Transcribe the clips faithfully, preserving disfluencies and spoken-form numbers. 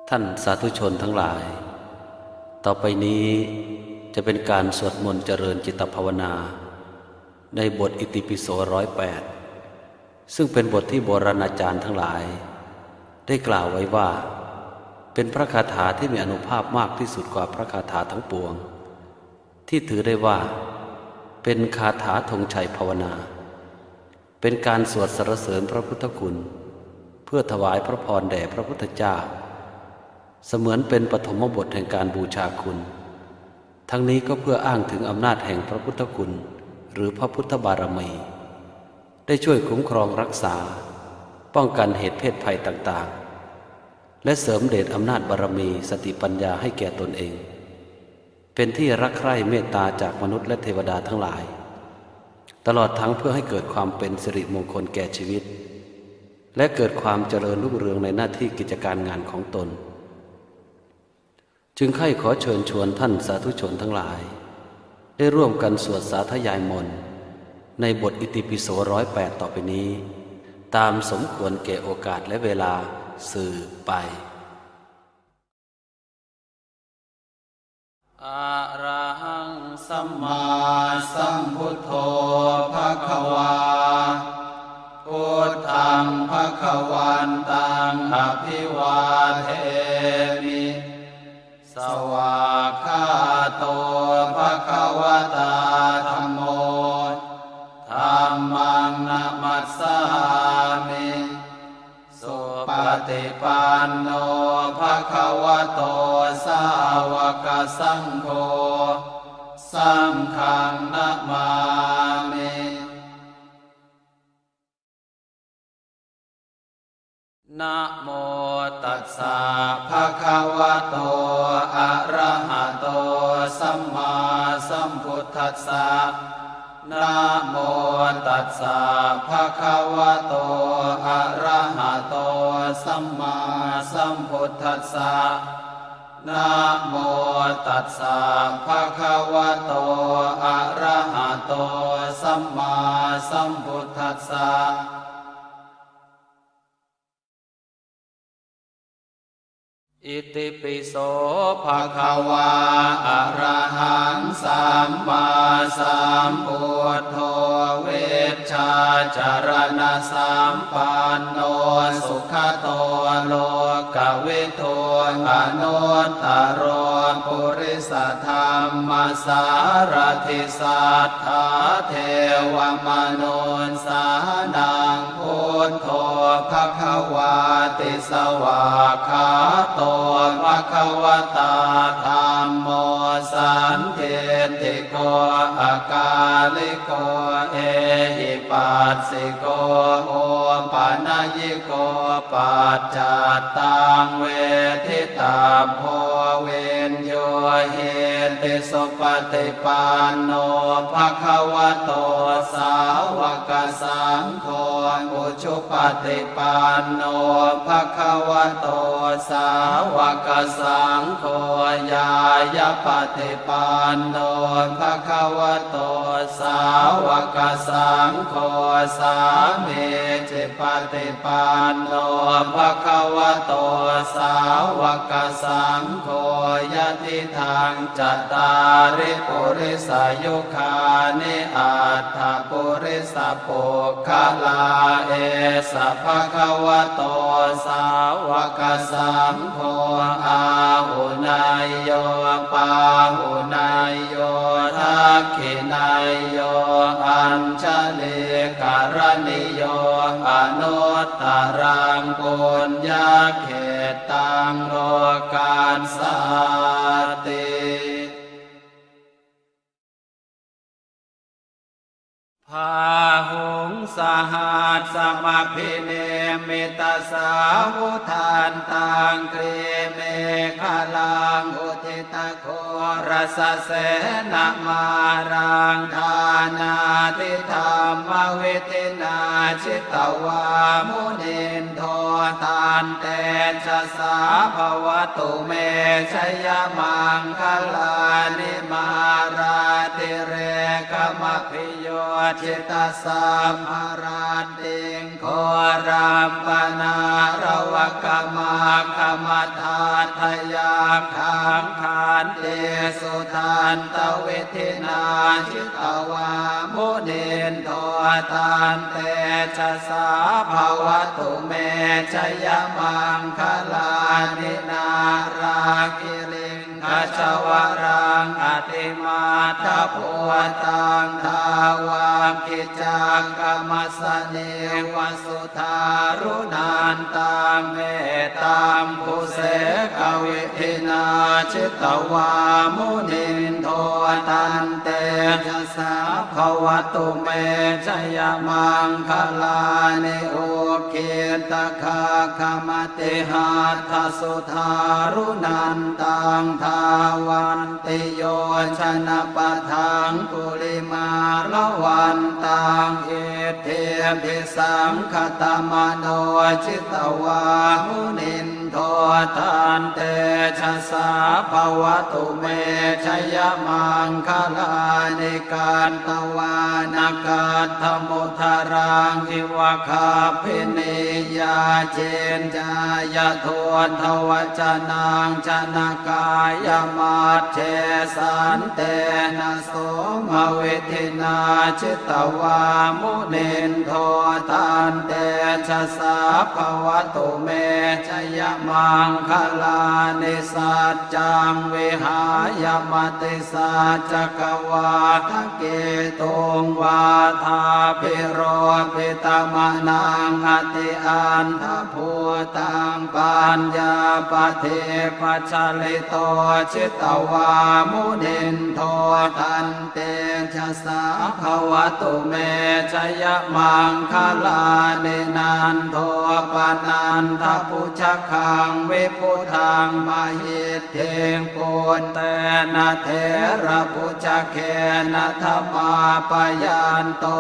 ท่านสาธุชนทั้งหลาย ต่อไปนี้จะเป็นการสวดมนต์เจริญจิตภาวนา ในบทอิติปิโสร้อยแปด ซึ่งเป็นบทที่โบราณอาจารย์ทั้งหลาย ได้กล่าวไว้ว่า เป็นพระคาถาที่มีอานุภาพมากที่สุดกว่าพระคาถาทั้งปวง ที่ถือได้ว่า เป็นคาถาธงชัยภาวนา เป็นการสวดสรรเสริญพระพุทธคุณ เพื่อถวายพระพรแด่พระพุทธเจ้า เสมือนเป็นปฐมบทแห่งการบูชาคุณ ทั้งนี้ก็เพื่ออ้างถึงอำนาจแห่งพระพุทธคุณ หรือพระพุทธบารมี ได้ช่วยคุ้มครองรักษา ป้องกันเหตุเพศภัยต่างๆ และเสริมเดชอำนาจบารมีสติปัญญาให้แก่ตนเอง เป็นที่รักใคร่เมตตาจากมนุษย์และเทวดาทั้งหลาย ตลอดทั้งเพื่อให้เกิดความเป็นสิริมงคลแก่ชีวิต และเกิดความเจริญรุ่งเรืองในหน้าที่กิจการงานของตน จึงใคร่ขอเชิญชวนท่านสาธุชนทั้งหลาย ได้ร่วมกันสวดสาธยายมนต์ ในบทอิติปิโสร้อยแปดต่อไปนี้ ตามสมควรแก่โอกาสและเวลาสืบไป Arahaṃ sammāsambuddho bhagavā, buddhaṃ bhagavantaṃ abhivādemi. Svākkhāto bhagavatā dhammo, dhammaṃ namassāmi. Supaṭipanno bhagavato sāvakasaṅgho, saṅghaṃ namāmi. Namo tassa bhagavato arahato sammāsambuddhassa. Namo tassa bhagavato arahato sammāsambuddhassa. Namo tassa bhagavato arahato sammāsambuddhassa. Itipi so bhagavā arahaṃ sammāsambuddho vijjācaraṇasampanno sugato lokavidū anuttaro purisadammasārathi satthā devamanussānaṃ buddho bhagavāti. Svākkhāto bhagavatā dhammo sandiṭṭhiko akāliko ehipassiko opanayiko paccattaṃ veditabbo viññūhīti. Supaṭipanno bhagavato sāvakasaṅgho, ujupaṭipanno bhagavato sāvakasaṅgho, ñāyapaṭipanno bhagavato sāvakasaṅgho, sāmīcipaṭipanno bhagavato sāvakasaṅgho, yadidaṃ cattāri purisayugāni aṭṭha purisapuggalā, esa bhagavato sāvakasaṅgho, āhuneyyo pāhuneyyo dakkhiṇeyyo añjalikaraṇīyo anuttaraṃ puññakkhettaṃ lokassāti. Bāhuṃ sahassamabhinimmitasāvudhantaṃ grīmekhalaṃ udita ghorasasenamāraṃ dānādidhammavidhinā jitavā munindo taṃ tejasā bhavatu me jayamaṅgalāni. Mārātirekamabhiyu Jitasabbarattiṃ ghorampanāḷavakamakkhamathaddhayakkhaṃ khantīsudantavidhinā jitavā munindo tantejasā bhavatu me jayamaṅgalāni. Nāḷāgiriṃ gajavaraṃ atimattabhūtaṃ dāvaggicakkamasanīva sudāruṇantaṃ mettambusekavidhinā jitavā munindo tantejasā bhavatu me jayamaṅgalāni. Ukkhittakhaggamatihatthasudāruṇantaṃ dhāvantiyojanapathaṅgulimālavantaṃ iddhībhisaṅkhatamano jitavā munindo tantejasā bhavatu me jayamaṅgalāni. Katvāna kaṭṭhamudaraṃ iva gabbhinīyā ciñcāya duṭṭhavacanaṃ janakāyamajjhe santena somavidhinā jitavā munindo tantejasā bhavatu me jayamaṅgalāni. Saccaṃ vihāya matisaccakavādaketuṃ vādābhiropitamanaṃ atiandhabhūtaṃ paññāpadīpajalito jitavā munindo tantejasā bhavatu me jayamaṅgalāni. Nandopanandabhujagaṃ vibudhaṃ mahiddhiṃ puttena therabhujagena damāpayanto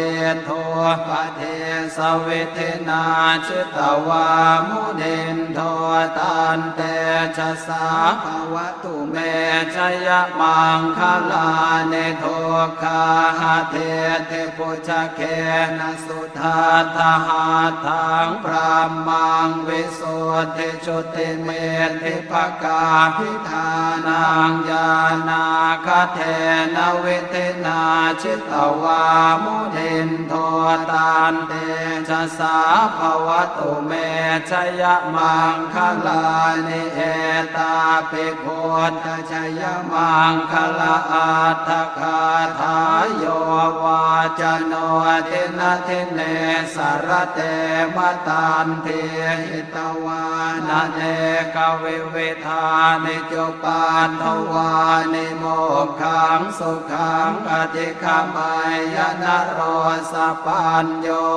iddhūpadesavidhinā jitavā munindo tantejasā bhavatu me jayamaṅgalāni. Duggāhadiṭṭhibhujagena sudaṭṭhahatthaṃ brahmaṃ visuddhijutimiddhibakābhidhānaṃ ñāṇāgadena vidhinā jitavā munindo tantejasā bhavatu me jayamaṅgalāni. Etāpi buddhajayamaṅgalaaṭṭhagāthā yo vācano dinadine sarate matandī hitvānanekavividhāni cupaddavāni mokkhaṃ sukhaṃ adhigameyya naro sapañño.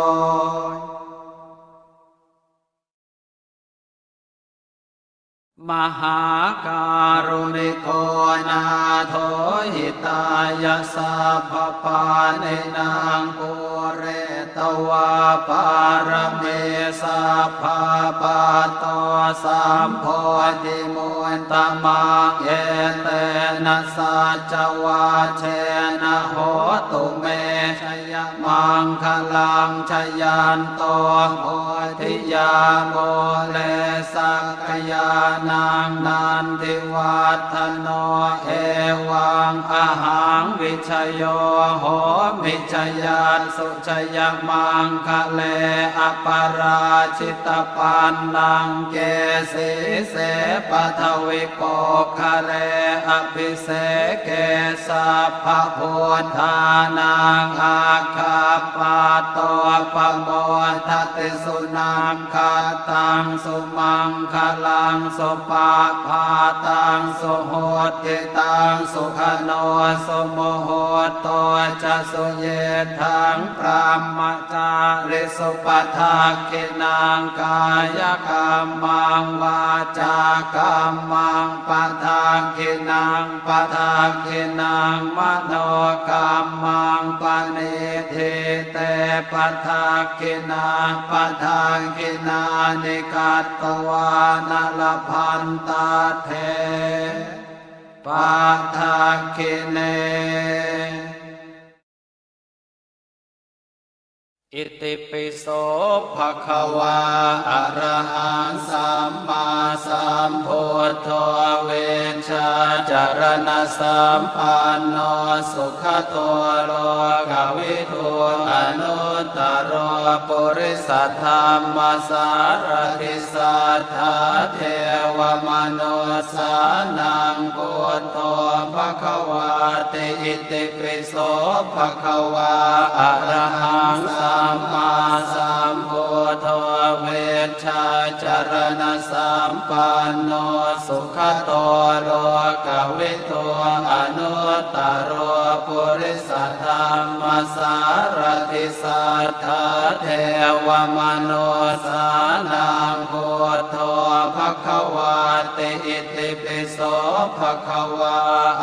Mahākāruṇiko nātho hitāya sabbapāṇinaṃ pūretvā pāramī sabbā patto sambodhimuttamaṃ etena saccavajjena hotu me jayamaṅgalaṃ. Jayanto bodhiyā mūle sakyānaṃ nandivaḍḍhano evaṃ ahaṃ vijayo homi jayassu jayamaṅgale aparājitapallaṅke sīse paṭhavipokkhare abhiseke sabbabuddhānaṃ aggappatto pamodati. Sunakkhattaṃ sumaṅgalaṃ supabhātaṃ suhuṭṭhitaṃ sukhaṇo sumuhutto ca suyiṭṭhaṃ brahmacārisu padakkhiṇaṃ kāyakammaṃ vācākammaṃ padakkhiṇaṃ padakkhiṇaṃ manokammaṃ paṇidhī te padakkhiṇā padakkhiṇāni katvāna labhantatthe padakkhiṇe. Itipi so bhagavā arahaṃ sammāsambuddho vijjācaraṇasampanno sugato lokavidū anuttaro purisadammasārathi satthā devamanussānaṃ buddho bhagavāti. Itipi so bhagavā arahaṃ sammāsambuddho vijjācaraṇasampanno sugato lokavidū anuttaro purisadammasārathi satthā devamanussānaṃ buddho bhagavāti. Itipi so bhagavā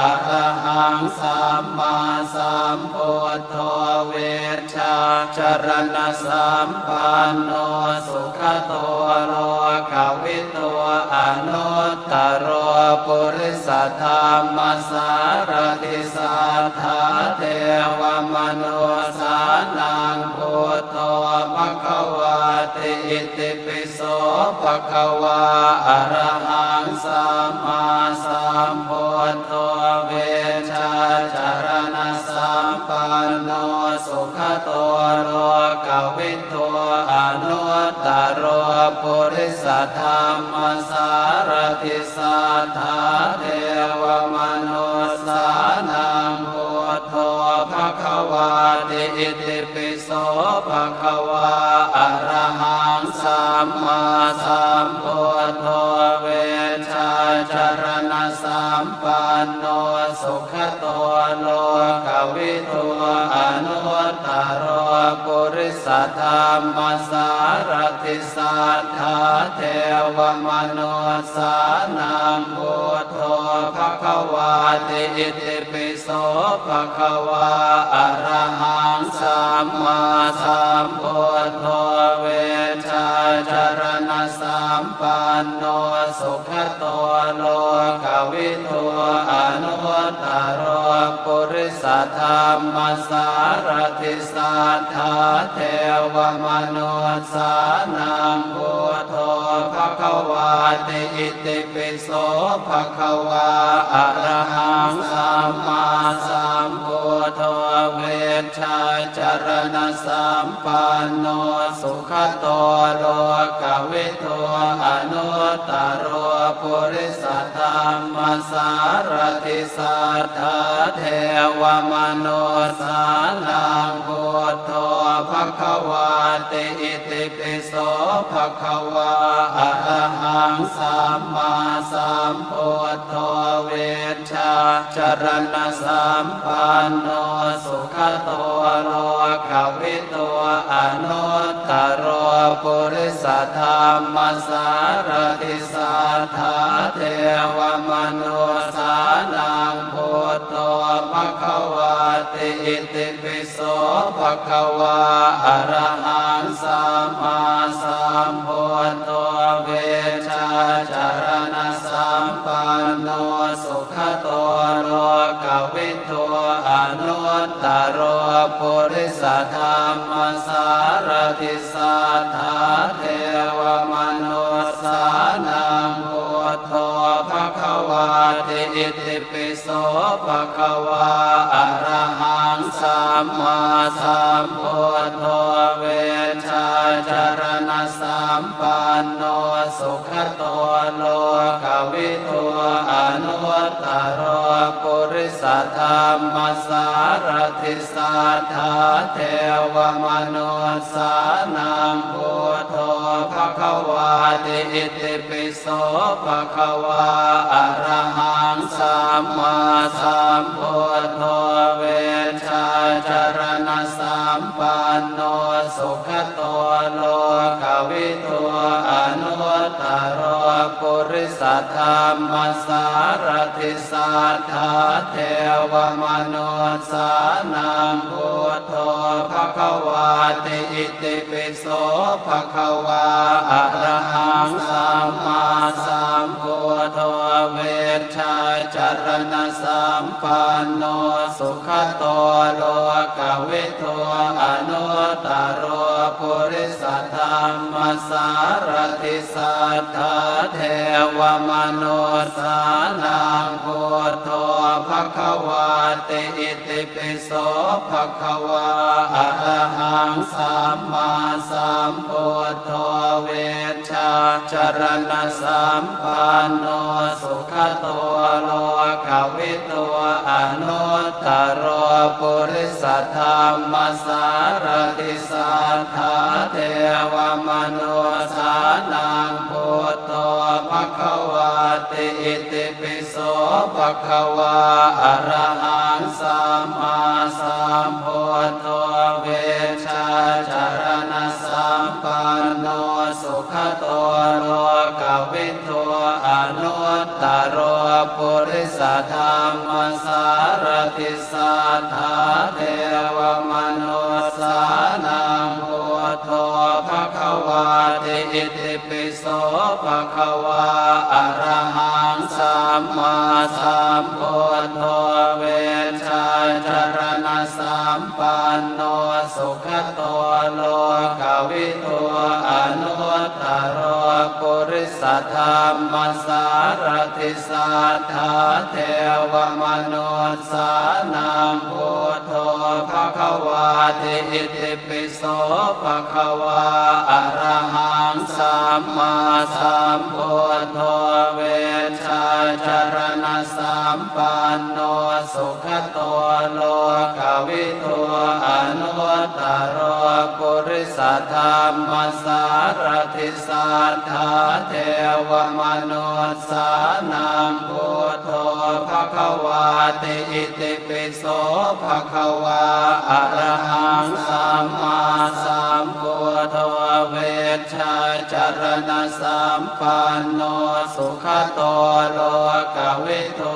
arahaṃ sammāsambuddho vijjācaraṇasampanno sugato lokavidū anuttaro purisadammasārathi satthā devamanussānaṃ buddho bhagavāti. Itipi so bhagavā arahaṃ sammāsambuddho vijjācaraṇasampanno sugato lokavidū anuttaro purisadammasārathi satthā devamanussānaṃ buddho bhagavāti. Itipi so bhagavā arahaṃ sammāsambuddho vijjācaraṇasampanno sugato lokavidū anuttaro purisadammasārathi satthā devamanussānaṃ buddho bhagavāti. Itipi so bhagavā arahaṃ sammāsambuddho vijjācaraṇasampanno sugato lokavidū anuttaro purisadammasārathi satthā devamanussānaṃ buddho bhagavāti. Itipi so bhagavā arahaṃ sammāsambuddho vijjācaraṇasampanno sugato lokavidū anuttaro purisadammasārathi satthā devamanussānaṃ buddho bhagavāti. Itipi so bhagavā arahaṃ sammāsambuddho vijjācaraṇasampanno sugato lokavidū anuttaro purisadammasārathi satthā devamanussānaṃ buddho bhagavāti. Itipi so bhagavā arahaṃ sammāsambuddho vijjācaraṇasampanno sugato lokavidū anuttaro purisadammasārathi satthā devamanussānaṃ buddho bhagavāti. Itipi so bhagavā arahaṃ sammāsambuddho vijjācaraṇasampanno sugato lokavidū anuttaro purisadammasārathi satthā devamanussānaṃ buddho bhagavāti. Itipi so bhagavā arahaṃ sammāsambuddho vijjācaraṇasampanno sugato lokavidū anuttaro purisadammasārathi satthā devamanussānaṃ buddho bhagavāti. Itipi so bhagavā arahaṃ sammāsambuddho vijjācaraṇasampanno sugato lokavidū anuttaro purisadammasārathi satthā devamanussānaṃ buddho bhagavāti. Itipi so bhagavā arahaṃ sammāsambuddho vijjācaraṇasampanno sugato lokavidū anuttaro purisadammasārathi satthā devamanussānaṃ buddho bhagavāti. Itipi so bhagavā arahaṃ sammāsambuddho vijjācaraṇasampanno sugato lokavidū anuttaro purisadammasārathi satthā devamanussānaṃ buddho bhagavāti. Itipi so bhagavā arahaṃ sammāsambuddho vijjācaraṇasampanno sugato lokavidū anuttaro purisadammasārathi satthā devamanussānaṃ buddho bhagavāti. Itipi so bhagavā arahaṃ sammāsambuddho vijjācaraṇasampanno sugato lokavidū anuttaro purisadammasārathi satthā devamanussānaṃ buddho bhagavāti. Itipi so bhagavā arahaṃ sammāsambuddho vijjācaraṇasampanno sugato lokavidū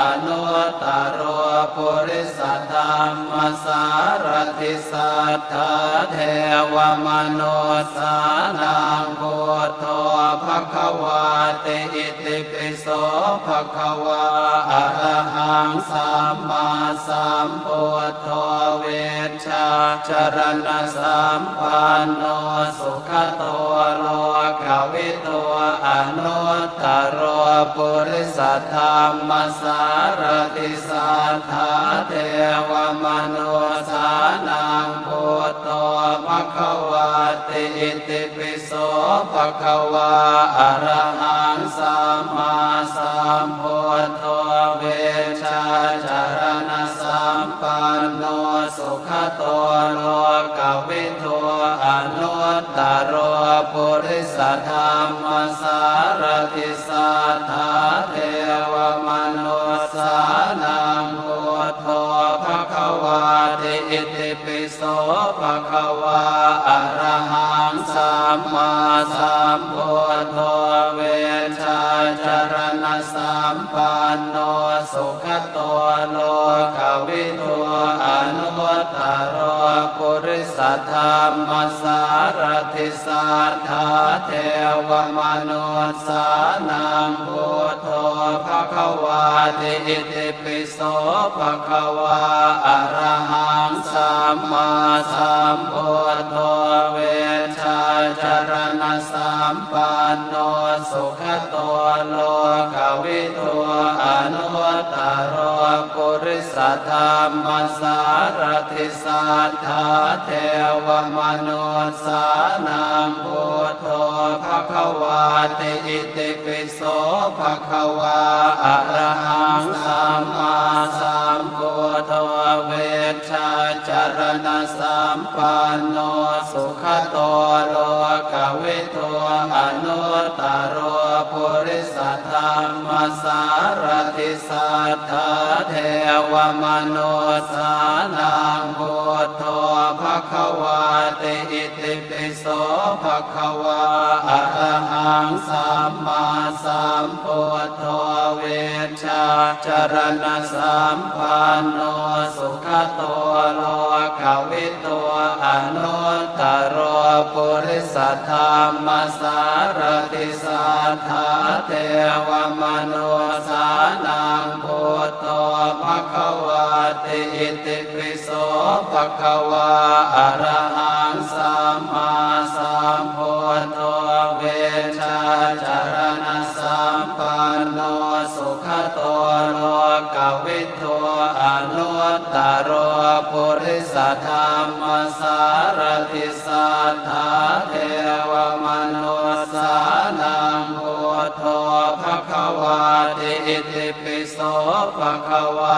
anuttaro purisadammasārathi satthā devamanussānaṃ buddho bhagavāti. Itipi so bhagavā arahaṃ sammāsambuddho vijjācaraṇasampanno sugato lokavidū anuttaro purisadammasārathi satthā devamanussānaṃ buddho bhagavāti. Itipi so bhagavā arahaṃ sammāsambuddho vijjācaraṇasampanno sugato lokavidū anuttaro purisadammasārathi satthā devamanussānaṃ buddho bhagavāti. Itipi so bhagavā arahaṃ sammāsambuddho vijjācaraṇasampanno sugato lokavidū anuttaro purisadammasārathi satthā devamanussānaṃ buddho bhagavāti. Itipi so bhagavā arahaṃ sammāsambuddho vijjācaraṇasampanno sugato lokavidū anuttaro purisadammasārathi satthā devamanussānaṃ buddho bhagavāti. Itipi so bhagavā arahaṃ sammāsambuddho vijjācaraṇasampanno sugato lokavidū anuttaro purisadammasārathi satthā devamanussānaṃ buddho bhagavāti. Itipi so bhagavā arahaṃ sammāsam buddho vijjācaraṇasampanno sugato lokavidū anuttaro purisadammasārathi satthā devamanussānaṃ buddho bhagavāti. Itipi so bhagavā arahaṃ sammāsambuddho vijjācaraṇasampanno sugato lokavidū anuttaro purisadammasārathi satthā devamanussānaṃ buddho bhagavāti. Itipi so bhagavā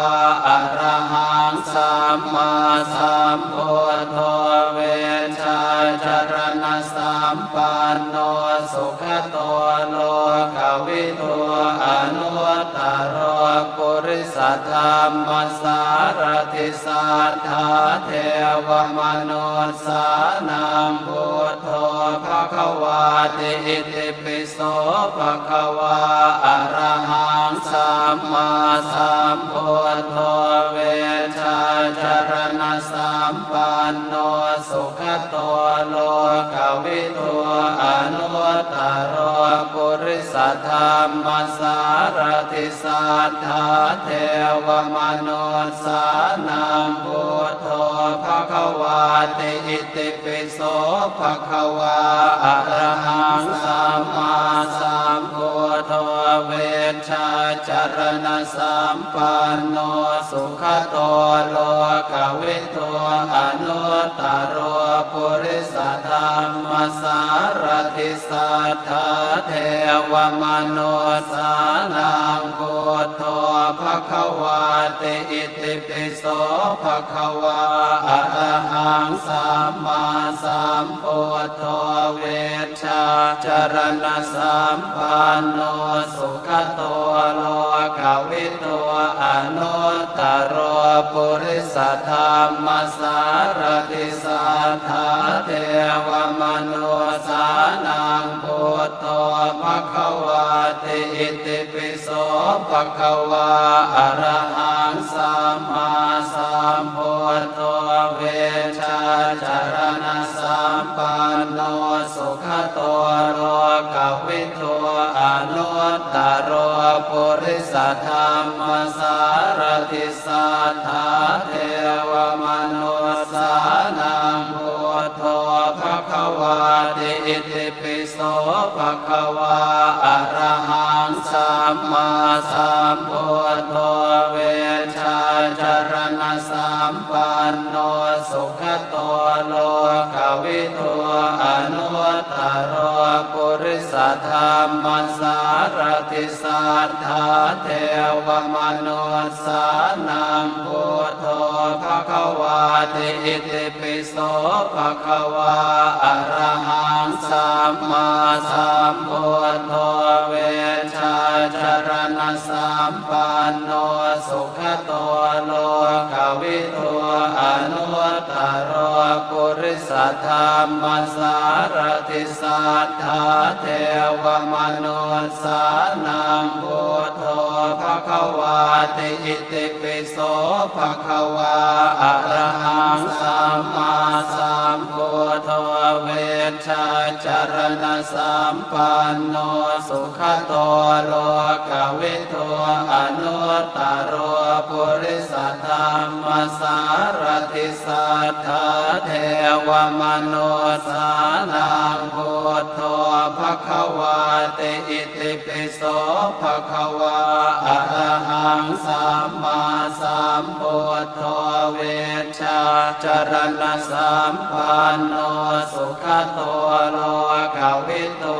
arahaṃ sammāsambuddho vijjācaraṇasampanno sugato lokavidū anuttaro purisadammasārathi satthā devamanussānaṃ buddho bhagavāti. Itipi so bhagavā arahaṃ sammāsambuddho vijjācaraṇasampanno sugato lokavidū anuttaro purisadammasārathi satthā devamanussānaṃ buddho bhagavāti. Itipi so bhagavā arahaṃ sammāsambuddho vijjācaraṇasampanno sugato lokavidū anuttaro purisadammasārathi satthā devamanussānaṃ buddho bhagavāti. Itipi so bhagavā arahaṃ sammāsambuddho vijjācaraṇasampanno sugato lokavidū anuttaro purisadammasārathi satthā devamanussānaṃ buddho bhagavāti. Itipi so bhagavā arahaṃ sammāsambuddho vijjācaraṇasampanno sugato lokavidū anuttaro purisadammasārathi satthā devamanussānaṃ buddho bhagavāti. Itipi so bhagavā arahaṃ sammāsambuddho vijjācaraṇasampanno sugato lokavidū anuttaro purisadammasārathi satthā devamanussānaṃ buddho bhagavāti. Itipi so bhagavā arahaṃ sammāsambuddho vijjācaraṇasampanno sugato lokavidū anuttaro purisadammasārathi satthā devamanussānaṃ buddho bhagavāti. Itipi so bhagavā arahaṃ sammāsambuddho vijjācaraṇasampanno sugato lokavidū anuttaro purisadammasārathi satthā devamanussānaṃ buddho bhagavāti. Itipi so bhagavā arahaṃ sammāsambuddho vijjācaraṇasampanno sugato lokavidū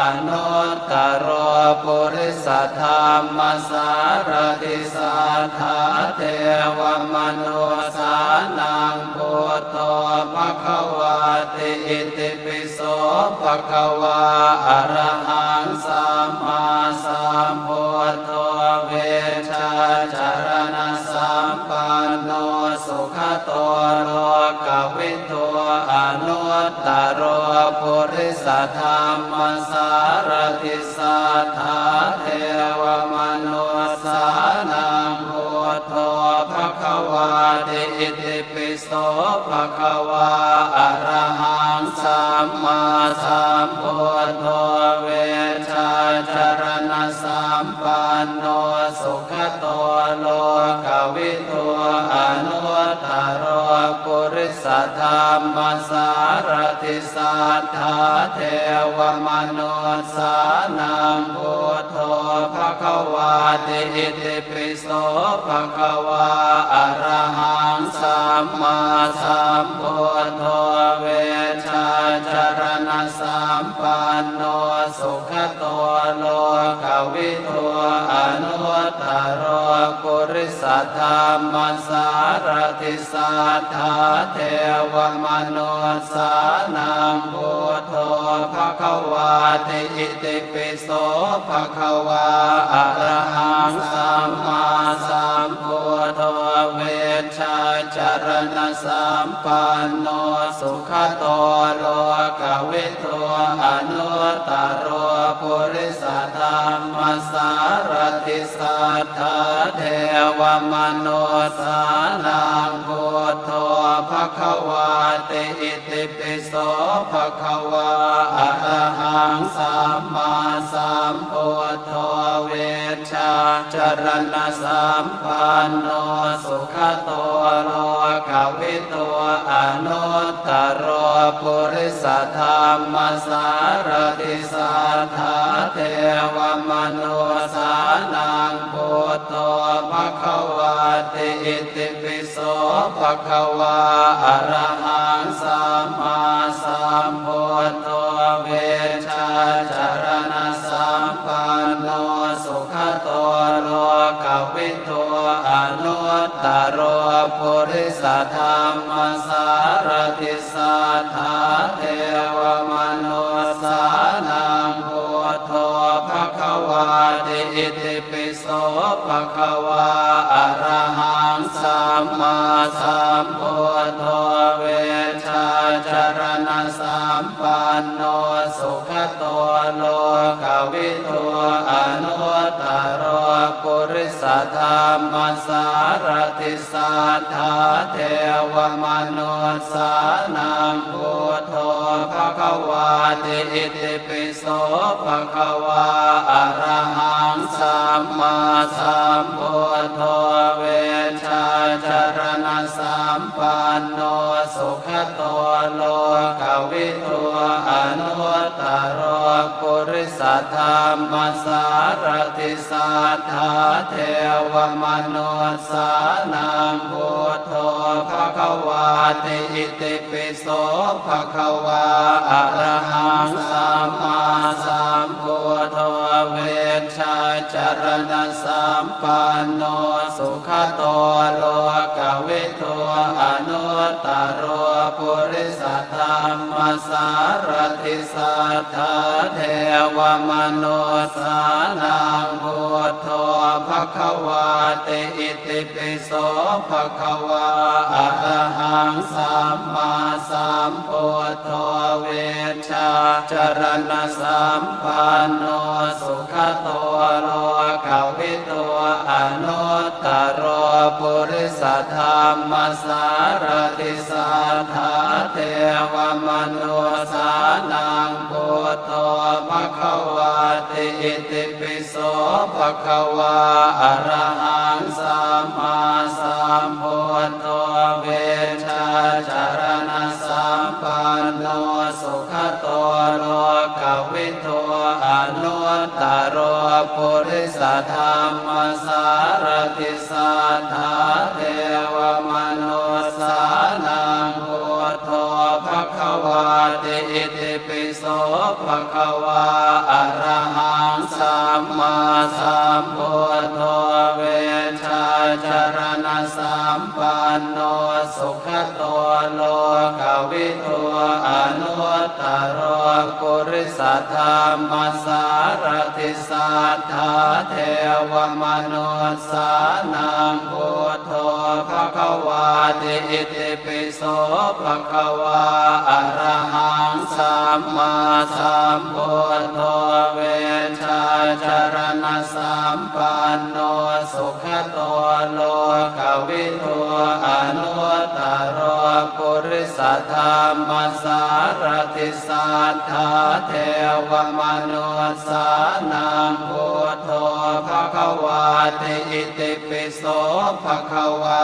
anuttaro purisadammasārathi satthā devamanussānaṃ buddho bhagavāti. Itipi so bhagavā arahaṃ sammāsambuddho vijjācaraṇasampanno sugato lokavidū anuttaro purisadammasārathi satthā bhagavā arahaṃ sammāsambuddho vijjācaraṇasampanno sugato lokavidū anuttaro purisadammasārathi satthā devamanussānaṃ buddho bhagavāti. Itipi so bhagavā arahaṃ sammāsambuddho vijjācaraṇasampanno sugato lokavidū anuttaro purisadammasārathi satthā devamanussānaṃ buddho bhagavāti. Itipi so bhagavā arahaṃ sammāsambuddho vijjācaraṇasampanno sugato lokavidū anuttaro purisadammasārathi satthā devamanussānaṃ buddho bhagavāti. Itipi so bhagavā arahaṃ sammāsambuddho vijjācaraṇasampanno sugato lokavidū anuttaro purisadammasārathi satthā devamanussānaṃ buddho bhagavāti. Itipi so bhagavā arahaṃ sammāsambuddho vijjācaraṇasampanno sugato lokavidū anuttaro purisadammasārathi satthā devamanussānaṃ buddho bhagavāti. Itipi so bhagavā arahaṃ sammāsambuddho vijjācaraṇasampanno sugato lokavidū anuttaro purisadammasārathi satthā devamanussānaṃ buddho bhagavāti. Itipi so bhagavā arahaṃ sammāsambuddho vijjācaraṇasampanno sugato lokavidū anuttaro purisadammasārathi satthā devamanussānaṃ buddho bhagavāti. Itipi so bhagavā arahaṃ sammāsambuddho vijjācaraṇasampanno sugato lokavidū anuttaro purisadammasārathi satthā devamanussānaṃ buddho bhagavāti. Itipi so bhagavā arahaṃ sammāsambuddho vijjācaraṇasampanno sugato lokavidū anuttaro purisadammasārathi satthā devamanussānaṃ buddho bhagavāti. Itipi so bhagavā arahaṃ sammāsambuddho vijjācaraṇasampanno sugato lokavidū anuttaro purisadammasārathi satthā devamanussānaṃ buddho bhagavāti. Itipi so bhagavā arahaṃ sammāsambuddho vijjācaraṇasampanno sugato lokavidū anuttaro purisadammasārathi satthā devamanussānaṃ buddho bhagavāti. Itipi so bhagavā arahaṃ sammāsambuddho vijjācaraṇas sampanno sugato lokavidū anuttaro purisadammasārathi satthā devamanussānaṃ buddho bhagavāti. Itipi so bhagavā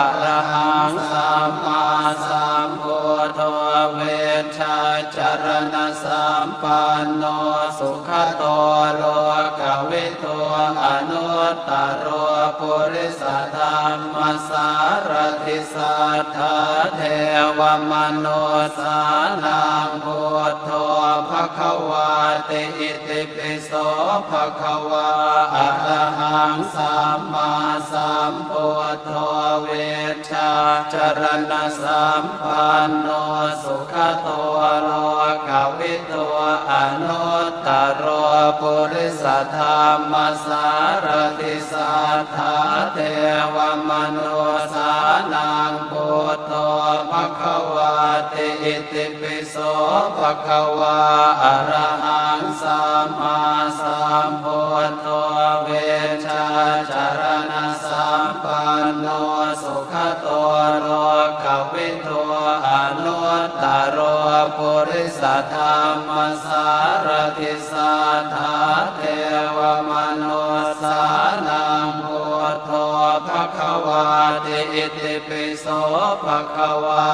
arahaṃ sammāsambuddho vijjācaraṇasampanno sugato lokavidū anuttaro purisadammasārathi satthā devamanussānaṃ buddho bhagavāti. Itipi so bhagavā arahaṃ sammāsambuddho vijjācaraṇasampanno sugato lokavidū anuttaro purisadammasārathi satthā devamanussānaṃ buddho bhagavāti. Itipi so bhagavā arahaṃ sammāsambuddho vijjācaraṇasampanno sugato lokavidū anuttaro purisadammasārathi satthā devamanussānaṃ buddho bhagavāti. Itipi so bhagavā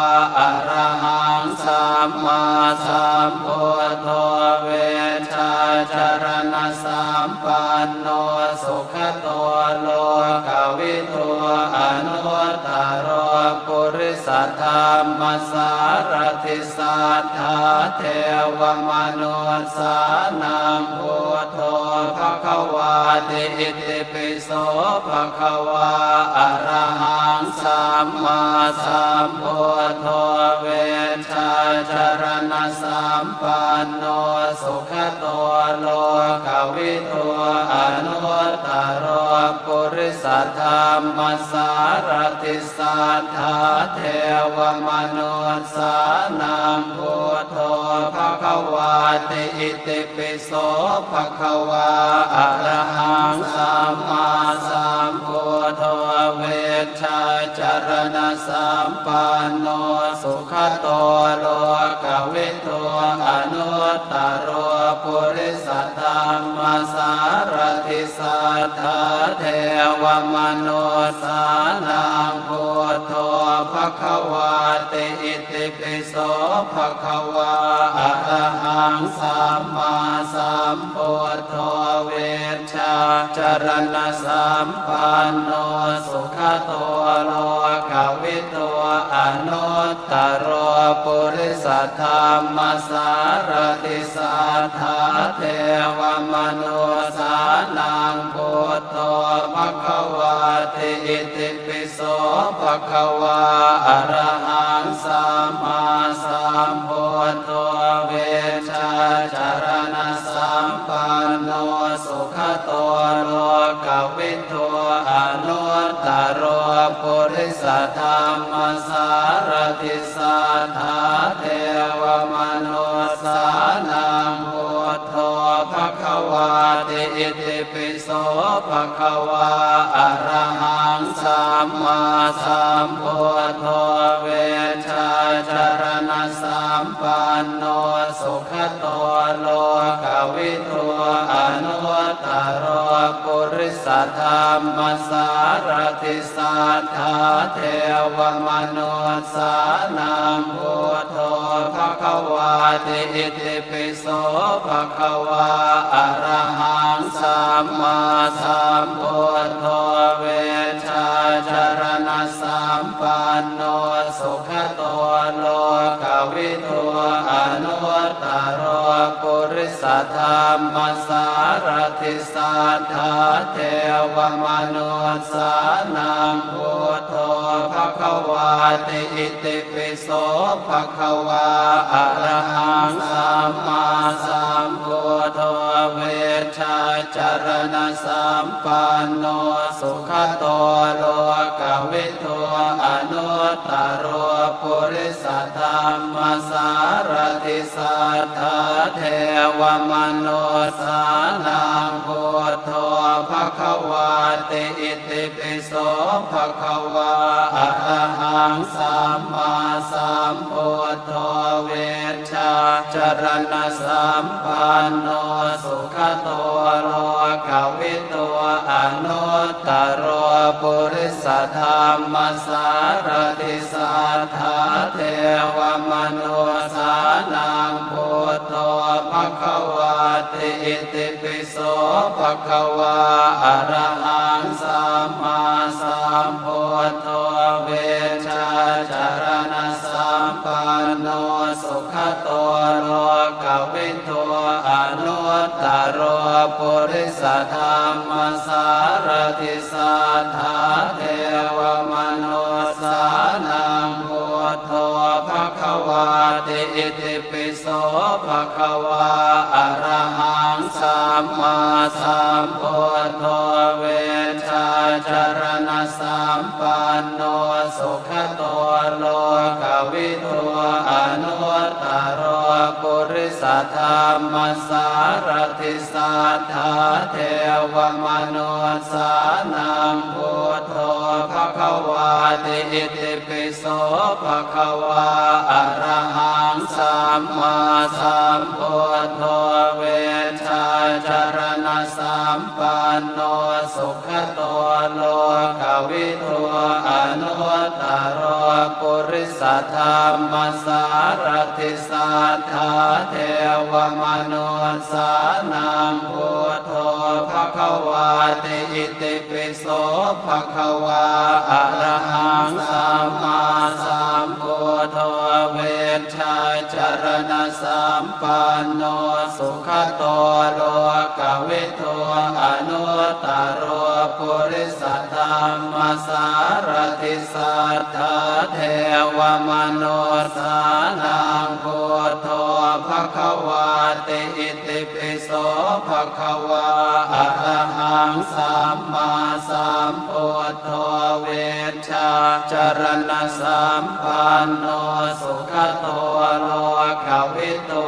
arahaṃ sammāsambuddho vijjācaraṇasampanno sugato lokavidū anuttaro purisadammasārathi satthā devamanussānaṃ buddho bhagavāti. Itipi so bhagavā arahaṃ sammāsambuddho vijjācaraṇasampanno sugato lokavidū anuttaro purisadammasārathi satthā devamanussānaṃ buddho bhagavāti. Itipi so bhagavā arahaṃ sammāsambuddho vijjācaraṇasampanno sugato lokavidū anuttaro purisadammasārathi satthā devamanussānaṃ buddho bhagavāti. Itipi so bhagavā arahaṃ sammāsambuddho vijjācaraṇasampanno sugato lokavidū anuttaro purisadammasārathi satthā devamanussānaṃ buddho bhagavāti. Itipi so bhagavā arahaṃ sammāsambuddho vijjācaraṇasampanno sugato lokavidū anuttaro purisadammasārathi satthā devamanussānaṃ buddho bhagavāti. Itipi so bhagavā arahaṃ sammāsambuddho vijjācaraṇasampanno sugato lokavidū anuttaro purisadammasārathi satthā devamanussānaṃ buddho bhagavāti. Itipi so bhagavā arahaṃ sammāsambuddho vijjācaraṇasampanno sugato lokavidū anuttaro purisadammasārathi satthā devamanussānaṃ buddho bhagavāti. Itipi so bhagavā arahaṃ sammāsambuddho vijjācaraṇasampanno sugato lokavidū anuttaro purisadammasārathi satthā devamanussānaṃ buddho bhagavāti. Itipi so bhagavā arahaṃ sammāsambuddho vijjācaraṇasampanno sugato lokavidū anuttaro purisadammasārathi satthā devamanussānaṃ buddho bhagavāti. Itipi so bhagavā arahaṃ sammāsambuddho vijjācaraṇasampanno sugato lokavidū anuttaro purisadammasārathi satthā devamanussānaṃ buddho bhagavāti. Itipi so bhagavā arahaṃ sammāsambuddho vijjācaraṇasampanno sugato lokavidū anuttaro purisadammasārathi satthā devamanussānaṃ buddho bhagavāti. Itipi so bhagavā arahaṃ sammāsambuddho vijjācaraṇasampanno sugato lokavidū anuttaro purisadammasārathi satthā devamanussānaṃ buddho bhagavāti. Itipi so bhagavā arahaṃ sammāsambuddho vijjācaraṇasampanno sugato lokavidū anuttaro purisadammasārathi satthā devamanussānaṃ buddho bhagavāti. Itipi so bhagavā arahaṃ sammāsambuddho vijjācaraṇasampanno sugato lokavidū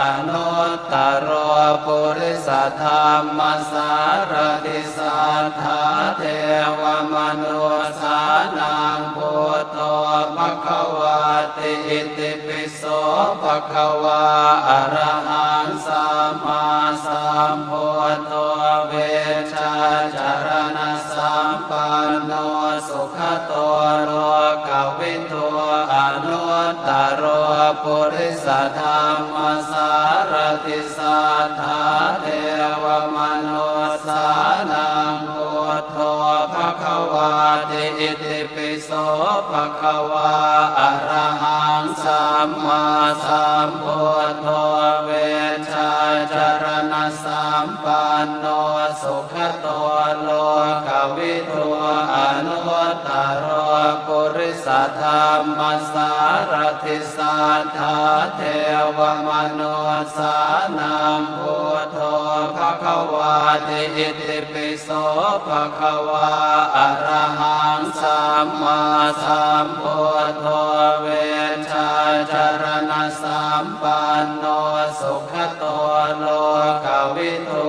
anuttaro purisadammasārathi satthā devamanussānaṃ buddho bhagavāti. Itipi so bhagavā arahaṃ sammāsambuddho vijjācaraṇasampanno sugato lokavidū anuttaro purisadammasārathi satthā devamanussānaṃ buddho bhagavāti. Itipi so bhagavā arahaṃ sammāsambuddho vijjācaraṇasampanno sugato lokavidū anuttaro purisadammasārathi satthā devamanussānaṃ buddho bhagavāti. Itipi so bhagavā arahaṃ sammāsambuddho vijjācaraṇasampanno sugato lokavidū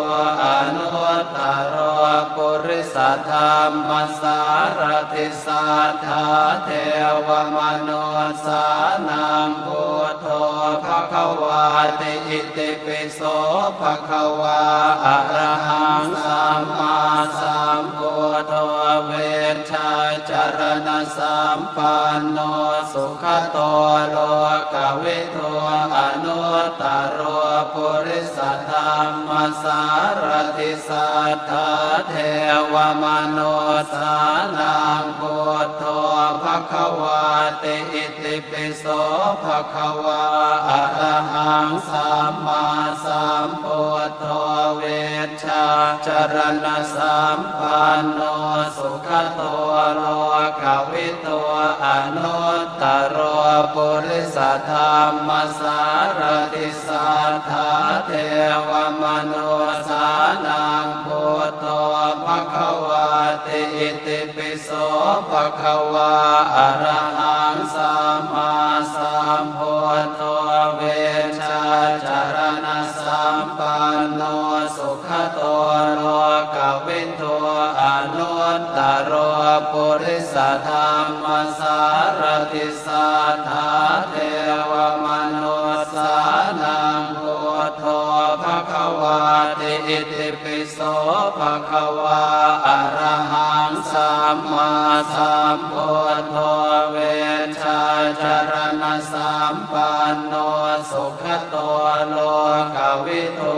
anuttaro purisadammasārathi satthā devamanussānaṃ buddho bhagavāti. Itipi so bhagavā arahaṃ sammāsambuddho vijjācaraṇasampanno sugato lokavidū anuttaro purisadammasārathi satthā devamanussānaṃ buddho bhagavāti. Itipi so bhagavā arahaṃ sammāsambuddho vijjācaraṇasampanno sugato lokavidū anuttaro purisadammasārathi satthā devamanussānaṃ buddho bhagavāti. Itipi so bhagavā arahaṃ sammāsambuddho vijjācaraṇasampanno sugato lokavidū purisadammasārathi satthā devamanussānaṃ buddho bhagavāti. Itipi so bhagavā arahaṃ sammāsambuddho vijjācaraṇasampanno sugato lokavidū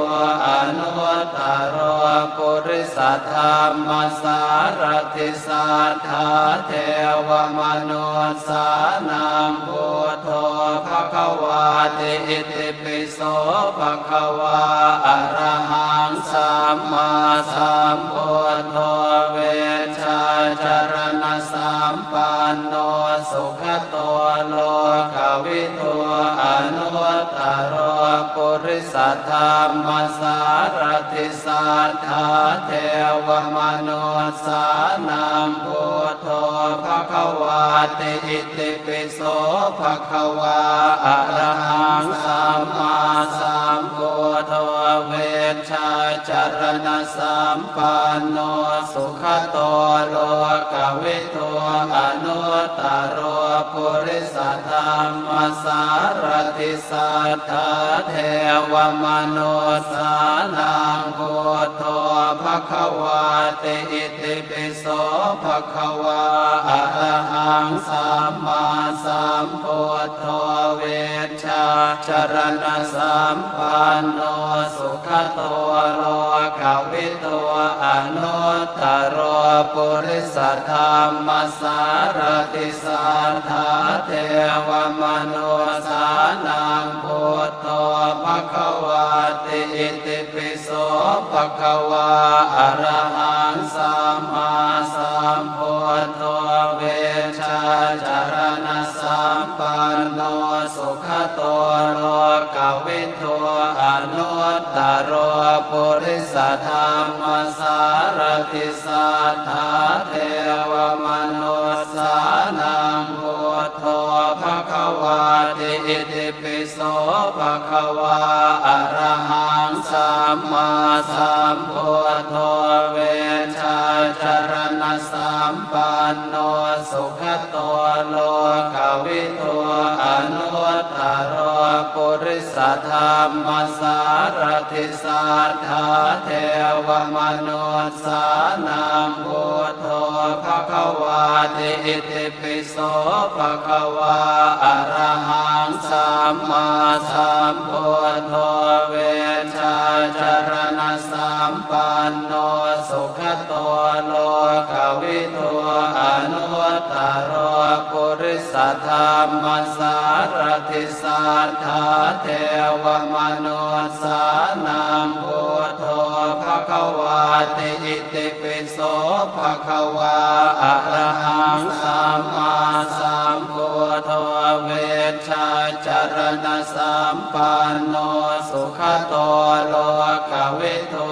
anuttaro purisadammasārathi satthā devamanussānaṃ buddho bhagavāti. Itipi so bhagavā arahaṃ sammāsambuddho vijjācaraṇasampanno sugato lokavidū anuttaro purisadammasārathi satthā devamanussānaṃ buddho bhagavāti. Itipi so bhagavā arahaṃ sammāsambuddho vijjācaraṇasampanno sugato lokavidū anuttaro purisadammasārathi satthā devamanussānaṃ buddho bhagavāti. Itipi so bhagavā arahaṃ sammāsambuddho vijjācaraṇasampanno sugato lokavidū anuttaro purisadammasārathi satthā devamanussānaṃ buddho bhagavāti. Itipi so bhagavā arahaṃ sammāsambuddho vijjācaraṇasampanno sugato lokavidū anuttaro purisadammasārathi satthā devamanussānaṃ buddho bhagavāti. Itipi so bhagavā arahaṃ sammāsambuddho vijjācaraṇasampanno sugato lokavidū anuttaro purisadammasārathi satthā devamanussānaṃ buddho bhagavāti. Itipi so bhagavā arahaṃ sammāsambuddho vijjācaraṇasampanno sugato lokavidū anuttaro purisadammasārathi satthā devamanussānaṃ buddho bhagavāti. Itipi so bhagavā arahaṃ sammāsambuddho vijjācaraṇasampanno sugato lokavidū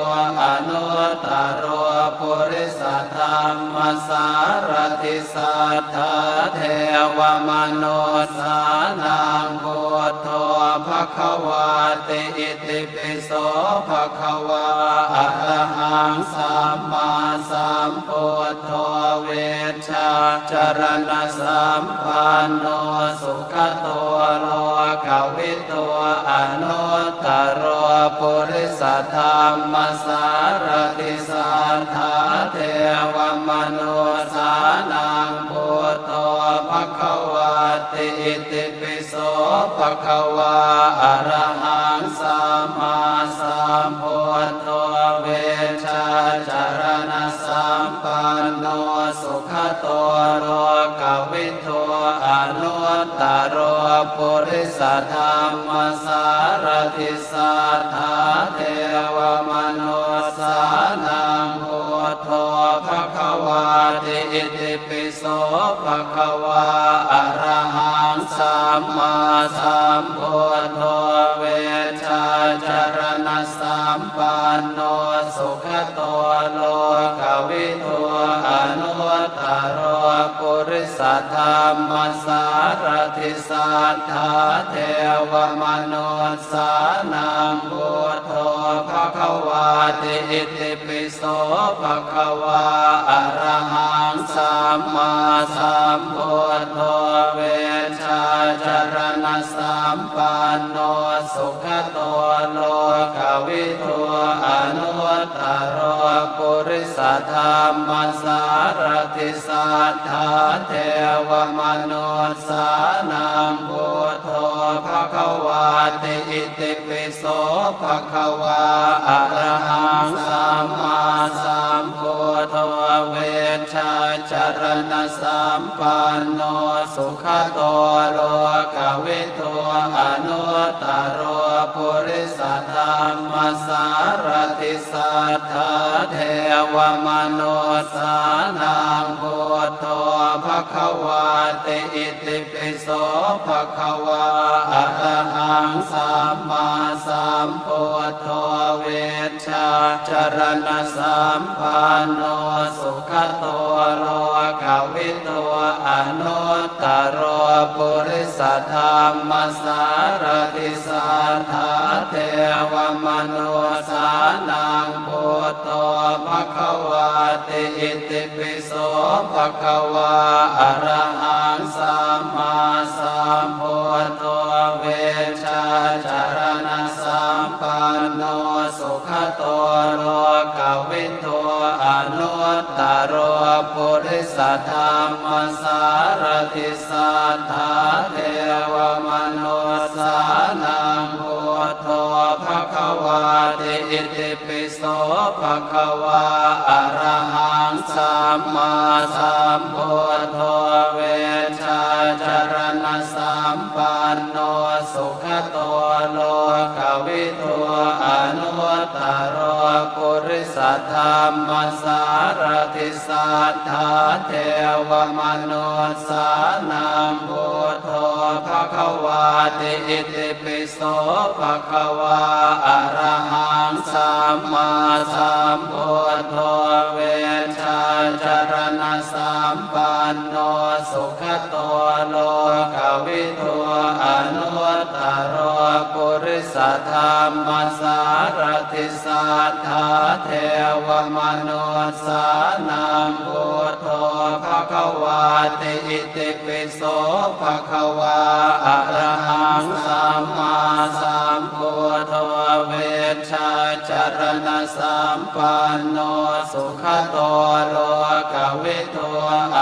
anuttaro purisadammasārathi satthā devamanussānaṃ buddho bhagavāti. Itipi so bhagavā arahaṃ sammāsambuddho vijjācaraṇasampanno sugato lokavidū anuttaro purisadammasārathi satthā devamanussānaṃ buddho bhagavāti. Itipi so bhagavā arahaṃ sammāsambuddho vijjācaraṇasampanno sugato lokavidū anuttaro purisadammasārathi satthā devamanussānaṃ buddho bhagavāti. Itipi so bhagavā arahaṃ sammāsambuddho vijjācaraṇasampanno sugato lokavidū anuttaro purisadammasārathi satthā devamanussānaṃ buddho bhagavāti. bhagavāti. Itipi so bhagavā arahaṃ sammāsambuddho vijjācaraṇasampanno sugato lokavidū anuttaro purisadammasārathi satthā devamanussānaṃ buddho bhagavāti. Itipi so bhagavā arahaṃ sammāsambuddho vijjācaraṇasampanno sugato lokavidū anuttaro purisadammasārathi satthā devamanussānaṃ buddho bhagavāti. Itipi so bhagavā arahaṃ sammāsambuddho vijjācaraṇasampanno sugato lokavidū anuttaro purisadammasārathi satthā devamanussānaṃ buddho bhagavāti. Itipi so bhagavā arahaṃ sammāsambuddho vijjācaraṇasampanno sugato lokavidū anuttaro purisadammasārathi satthā devamanussānaṃ buddho bhagavāti. Itipi so bhagavā arahaṃ sammāsambuddho vijjācaraṇasampanno sugato lokavidū anuttaro purisadammasārathi satthā devamanussānaṃ buddho bhagavāti. Itipi so bhagavā arahaṃ sammāsambuddho vijjācaraṇasampanno sugato lokavidū anuttaro purisadammasārathi satthā devamanussānaṃ buddho bhagavāti. Itipi so bhagavā arahaṃ sammāsambuddho vijjācaraṇasampanno sugato lokavidū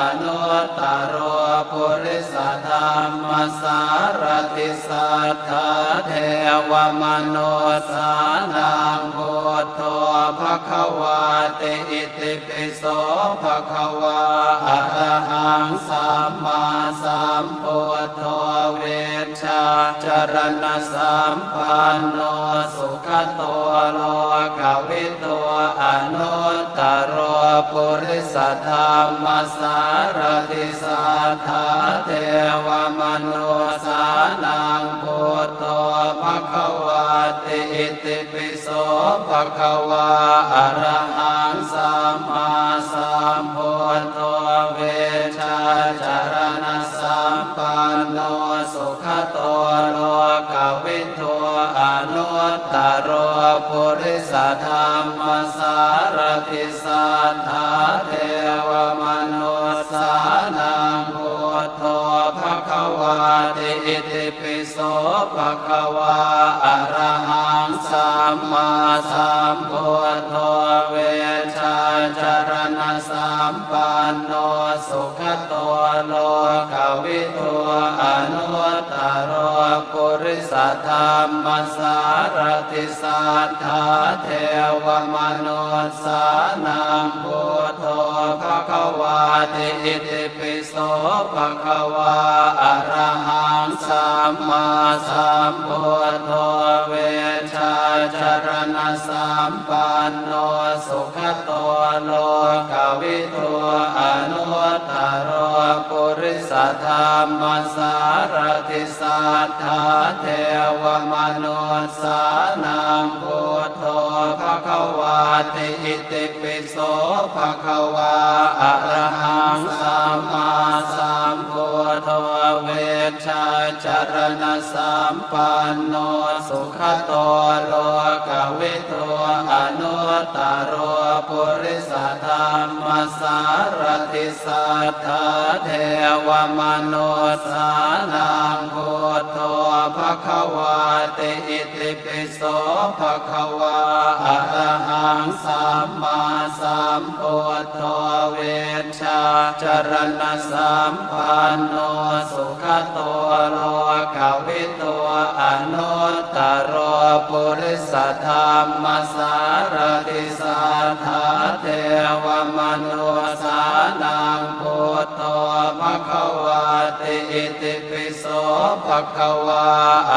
anuttaro purisadammasārathi satthā devamanussānaṃ buddho bhagavāti. Itipi so bhagavā arahaṃ sammāsambuddho vijjācaraṇasampanno sugato lokavidū anuttaro purisadammasārathi satthā devamanussānaṃ buddho bhagavāti. Itipi so bhagavā arahaṃ sammāsambuddho vijjācaraṇasampanno sugato lokavidū anuttaro purisadammasārathi satthā devamanussānaṃ buddho bhagavāti. Itipi so bhagavā arahaṃ sammāsambuddho vijjācaraṇasampanno sugato lokavidū anuttaro purisadammasārathi satthā devamanussānaṃ buddho bhagavāti. Itipi so bhagavā arahaṃ sammāsambuddho vijjācaraṇasampanno sugato lokavidū anuttaro purisadammasārathi satthā devamanussānaṃ buddho bhagavāti. Itipi so bhagavā arahaṃ sammāsambuddho vij vijjācaraṇasampanno sugato lokavidū anuttaro purisadammasārathi satthā devamanussānaṃ buddho bhagavāti. Itipi so bhagavā arahaṃ sammāsambuddho vijjācaraṇasampanno sugato lokavidū anuttaro purisadammasārathi satthā devamanussānaṃ buddho bhagavāti. Itipi so bhagavā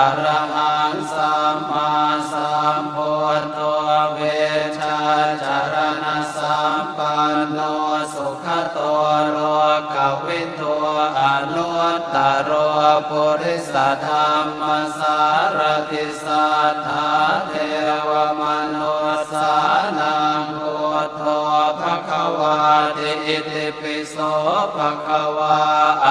arahaṃ sammāsambuddho vijjācaraṇasampanno sugato lokavidū anuttaro purisadammasārathi satthā devamanussānaṃ buddho bhagavāti. Itipi so bhagavā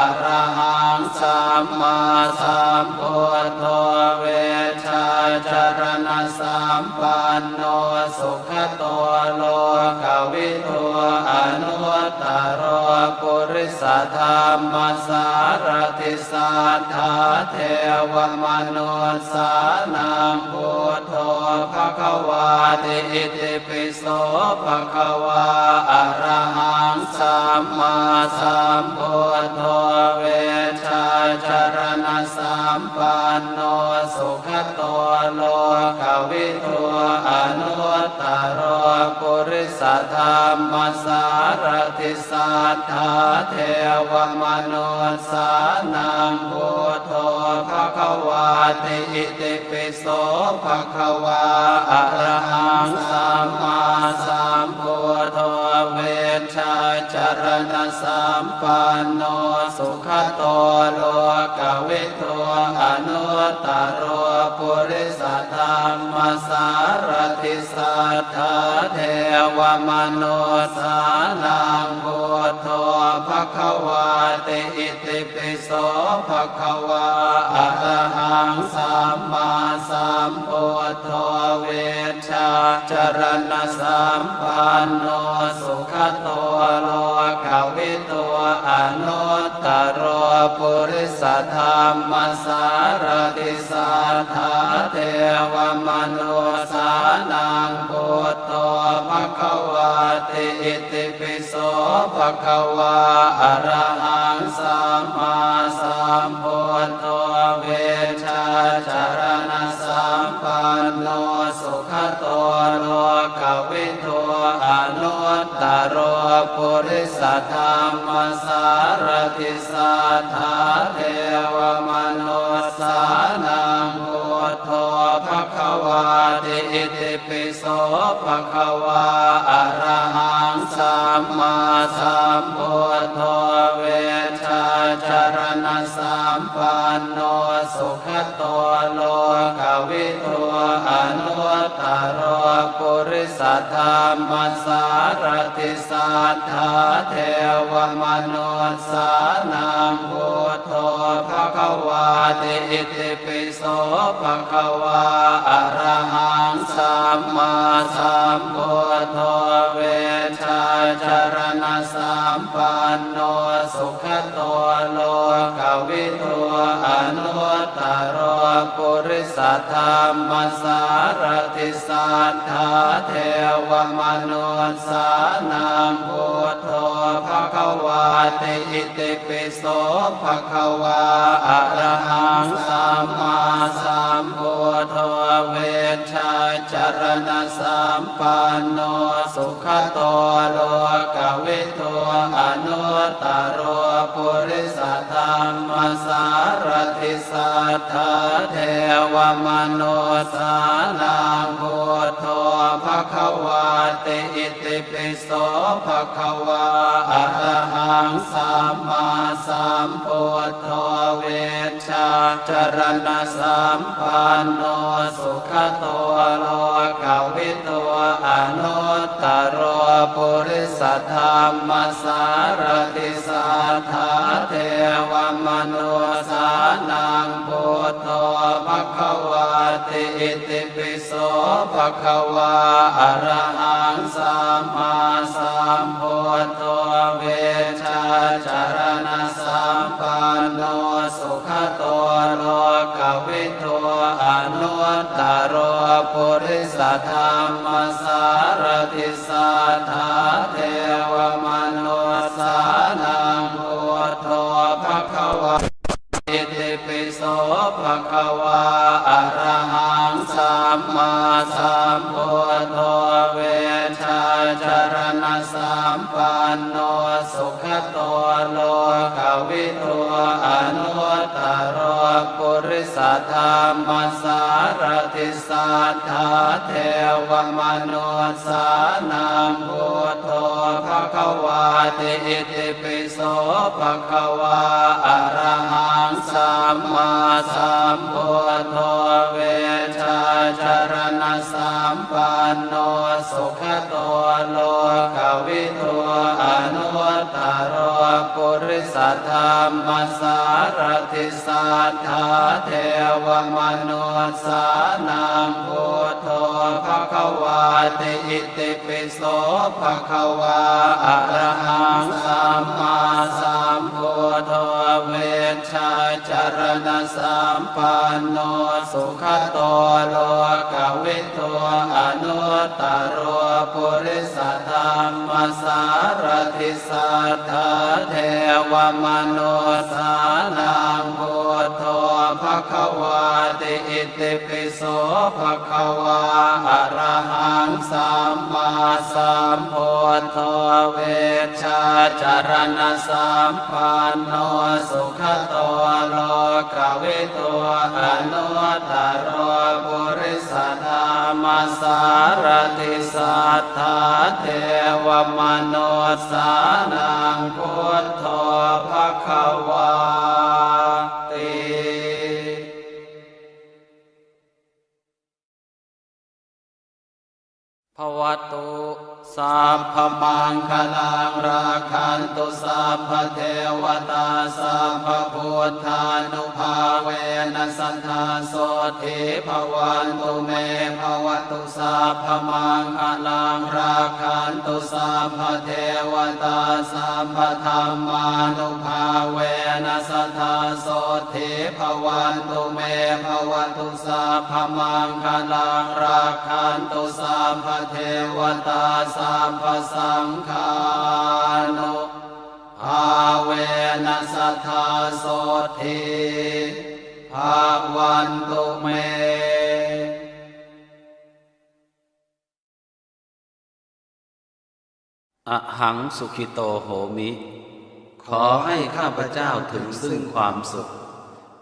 arahaṃ sammāsambuddho vijjācaraṇasampanno sugato lokavidū anuttaro purisadammasārathi satthā devamanussānaṃ buddho bhagavāti. Itipi so bhagavā arahaṃ sammāsambuddho vijjācaraṇasampanno sugato lokavidū anuttaro purisadammasārathi satthā devamanussānaṃ buddho bhagavāti. Itipi so bhagavā arahaṃ sammāsambuddho vijjācaraṇasampanno sugato lokavidū anuttaro purisadammasārathi satthā devamanussānaṃ buddho bhagavāti. Itipi so bhagavā arahaṃ sammāsambuddho vijjācaraṇasampanno sugato lokavidū anuttaro purisadammasārathi satthā devamanussānaṃ buddho bhagavāti. Itipi so bhagavā arahaṃ sammāsambuddho vijjācaraṇasampanno sugato lokavidū anuttaro purisadammasārathi satthā devamanussānaṃ buddho bhagavāti. Itipi so bhagavā arahaṃ sammāsambuddho vijjācaraṇasampanno sugato lokavidū anuttaro purisadammasārathi satthā devamanussānaṃ buddho bhagavāti. Itipi so bhagavā arahaṃ sammāsambuddho vijjācaraṇasampanno sugato lokavidū anuttaro purisadammasārathi satthā devamanussānaṃ buddho bhagavāti. Itipi so bhagavā arahaṃ sammāsambuddho vijjācaraṇasampanno sugato lokavidū anuttaro purisadammasārathi satthā devamanussānaṃ buddho bhagavāti. Itipi so bhagavā arahaṃ sammāsambuddho vijjācaraṇasampanno sugato lokavidū anuttaro purisadammasārathi satthā devamanussānaṃ naṃ buddho bhagavāti. Itipi so bhagavā arahaṃ sammāsambuddho vijjācaraṇasampanno sugato lokavidū anuttaro purisadammasārathi satthā devamanussānaṃ buddho bhagavā. Itipi so bhagavā arahaṃ sammāsambuddho vijjācaraṇasampanno sugato lokavidū anuttaro purisadammasārathi satthā devamanussānaṃ buddho bhagavāti. Itipi so bhagavā arahaṃ sammāsambuddho vijjācaraṇasampanno sugato lokavidū anuttaro purisadammasārathi satthā devamanussānaṃ buddho bhagavāti. Itipi so bhagavā arahaṃ sammāsambuddho vijjācaraṇasampanno sugato lokavidū anuttaro purisadammasārathi satthā devamanussānaṃ buddho bhagavāti. Itipi so bhagavā arahaṃ sammāsambuddho vijjācaraṇasampanno sugato lokavidū anuttaro purisadammasārathi satthā devamanussānaṃ buddho bhagavāti. Bhavatu sabbamaṅgalaṃ, rakkhantu sabbadevatā, sabbabuddhānubhāvena sadā sotthī bhavantu me. Bhavatu sabbamaṅgalaṃ, rakkhantu sabbadevatā, sabbadhammānubhāvena sadā sotthī bhavantu me. Bhavatu sabbamaṅgalaṃ, rakkhantu sabbadevatā, sabbasaṅghānubhāvena sadā sotthī bhavantu me. Ahaṃ sukhito homi. ขอให้ข้าพเจ้าถึงซึ่งความสุข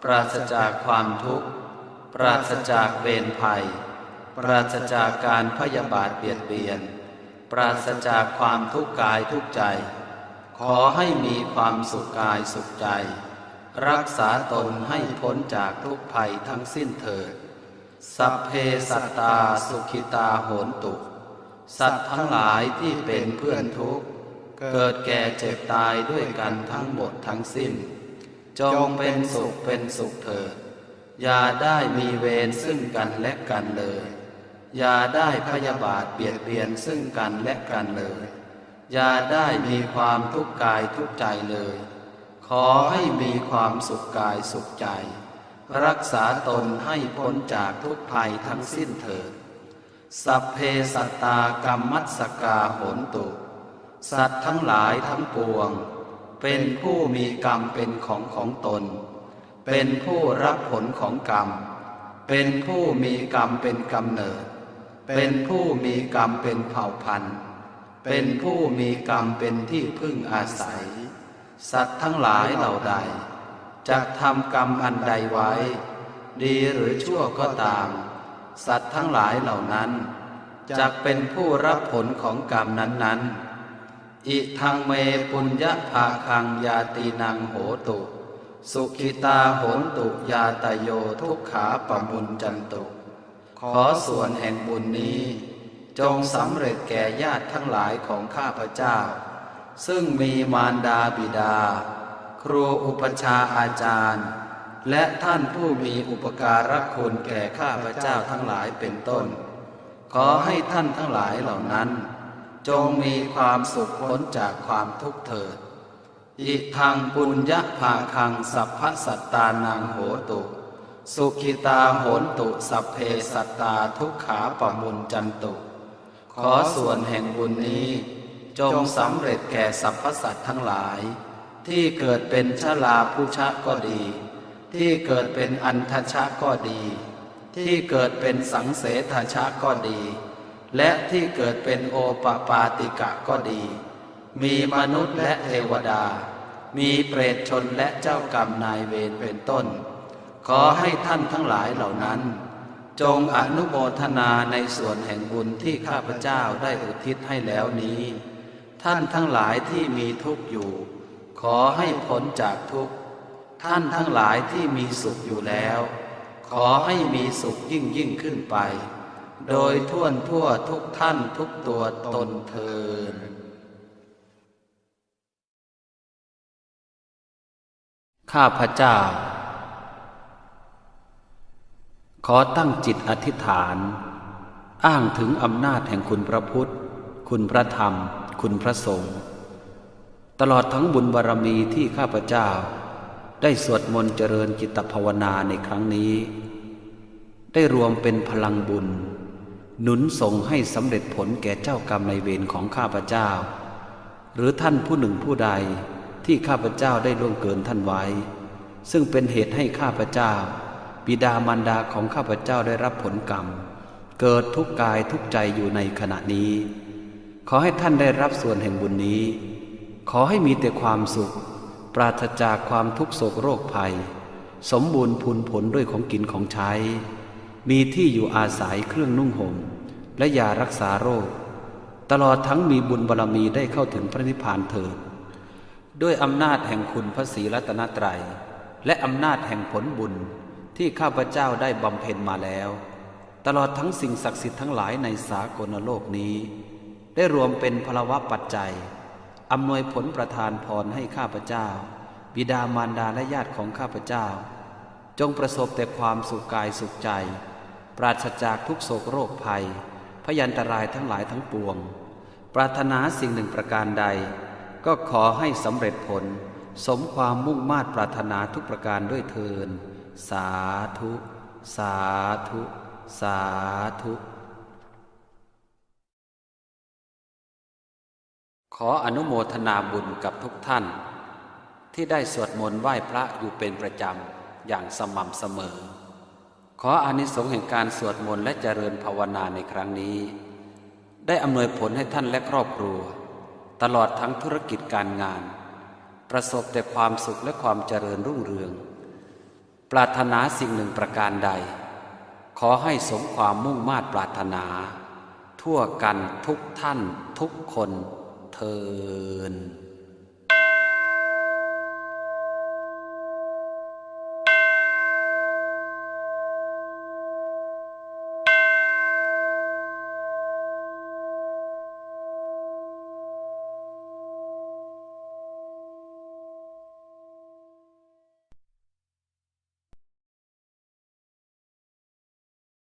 ปราศจากความทุกข์ ปราศจากเวรภัย ปราศจากการพยาบาทเบียดเบียน ปราศจากความทุกข์กายทุกข์ใจ ขอให้มีความสุขกายสุขใจ รักษาตนให้พ้นจากทุกข์ภัยทั้งสิ้นเถิด Sabbe sattā sukhitā hontu. สัตว์ทั้งหลายที่เป็นเพื่อนทุกข์ เกิดแก่เจ็บตายด้วยกันทั้งหมดทั้งสิ้น จงเป็นสุขเป็นสุขเถิด อย่าได้มีเวรซึ่งกันและกันเลย อย่าได้พยาบาทเบียดเบียนซึ่งกันและกันเลย อย่าได้มีความทุกข์กายทุกข์ใจเลย ขอให้มีความสุขกายสุขใจ รักษาตนให้พ้นจากทุกข์ภัยทั้งสิ้นเถิด Sabbe sattā kammassakā hontu. สัตว์ทั้งหลายทั้งปวง เป็นผู้มีกรรมเป็นของของตน เป็นผู้รับผลของกรรม เป็นผู้มีกรรมเป็นกำเนิด เป็นผู้มีกรรมเป็นเผ่าพันธุ์ เป็นผู้มีกรรมเป็นที่พึ่งอาศัย สัตว์ทั้งหลายเหล่าใด จักทำกรรมอันใดไว้ ดีหรือชั่วก็ตาม สัตว์ทั้งหลายเหล่านั้น จักเป็นผู้รับผลของกรรมนั้นๆ Idaṃ me puññabhāgaṃ ñātīnaṃ hotu, sukhitā hontu ñātayo, dukkhā pamuñcantu. ขอส่วนแห่งบุญนี้ จงสำเร็จแก่ญาติทั้งหลายของข้าพเจ้า ซึ่งมีมารดาบิดา ครูอุปัชฌาย์อาจารย์ และท่านผู้มีอุปการะคุณแก่ข้าพเจ้าทั้งหลายเป็นต้น ขอให้ท่านทั้งหลายเหล่านั้น จงมีความสุขพ้นจากความทุกข์เถิด Idaṃ puññabhāgaṃ sabbasattānaṃ hotu, sukhitā hontu sabbe sattā, dukkhā pamuñcantu. ขอส่วนแห่งบุญนี้ จงสำเร็จแก่สรรพสัตว์ทั้งหลาย ที่เกิดเป็นชราพุชะก็ดี ที่เกิดเป็นอัณฑชะก็ดี ที่เกิดเป็นสังเสทชะก็ดี และที่เกิดเป็นโอปปาติกะก็ดี มีมนุษย์และเทวดา มีเปรตชนและเจ้ากรรมนายเวรเป็นต้น ขอให้ท่านทั้งหลายเหล่านั้น จงอนุโมทนาในส่วนแห่งบุญที่ข้าพเจ้าได้อุทิศให้แล้วนี้ ท่านทั้งหลายที่มีทุกข์อยู่ ขอให้พ้นจากทุกข์ ท่านทั้งหลายที่มีสุขอยู่แล้ว ขอให้มีสุขยิ่งยิ่งขึ้นไป โดยทั่วทั่วทุกท่านทุกตัวตนเทอญ ข้าพเจ้า ขอตั้งจิตอธิษฐาน อ้างถึงอำนาจแห่งคุณพระพุทธ คุณพระธรรม คุณพระสงฆ์ ตลอดทั้งบุญบารมีที่ข้าพเจ้า ได้สวดมนต์เจริญจิตภาวนาในครั้งนี้ ได้รวมเป็นพลังบุญ หนุนส่งให้สำเร็จผลแก่เจ้ากรรมนายเวรของข้าพเจ้า หรือท่านผู้หนึ่งผู้ใดที่ข้าพเจ้าได้ล่วงเกินท่านไว้ ซึ่งเป็นเหตุให้ข้าพเจ้า บิดามารดาของข้าพเจ้าได้รับผลกรรม เกิดทุกข์กายทุกข์ใจอยู่ในขณะนี้ ขอให้ท่านได้รับส่วนแห่งบุญนี้ ขอให้มีแต่ความสุข ปราศจากความทุกข์โศกโรคภัย สมบูรณ์พูนผลด้วยของกินของใช้ มีที่อยู่อาศัยเครื่องนุ่งห่ม และยารักษาโรค ตลอดทั้งมีบุญบารมีได้เข้าถึงพระนิพพานเถิด ด้วยอำนาจแห่งคุณพระศรีรัตนตรัย และอำนาจแห่งผลบุญที่ข้าพเจ้าได้บำเพ็ญมาแล้ว ตลอดทั้งสิ่งศักดิ์สิทธิ์ทั้งหลายในสากลโลกนี้ ได้รวมเป็นพลวปัจจัย อำนวยผลประทานพรให้ข้าพเจ้า บิดามารดาและญาติของข้าพเจ้า จงประสบแต่ความสุขกายสุขใจ ปราศจากทุกข์โศกโรคภัย พยันตรายทั้งหลายทั้งปวง ปรารถนาสิ่งหนึ่งประการใด ก็ขอให้สำเร็จผล สมความมุ่งมาดปรารถนาทุกประการด้วยเทอญ สาธุ สาธุ สาธุ ขออนุโมทนาบุญกับทุกท่าน ที่ได้สวดมนต์ไหว้พระอยู่เป็นประจำอย่างสม่ำเสมอ ขออานิสงส์แห่งการสวดมนต์และเจริญภาวนาในครั้งนี้ ได้อำนวยผลให้ท่านและครอบครัว ตลอดทั้งธุรกิจการงาน ประสบแต่ความสุขและความเจริญรุ่งเรือง ปรารถนาสิ่งหนึ่งประการใด ขอให้สมความมุ่งมาดปรารถนา ทั่วกันทุกท่านทุกคนเทอญ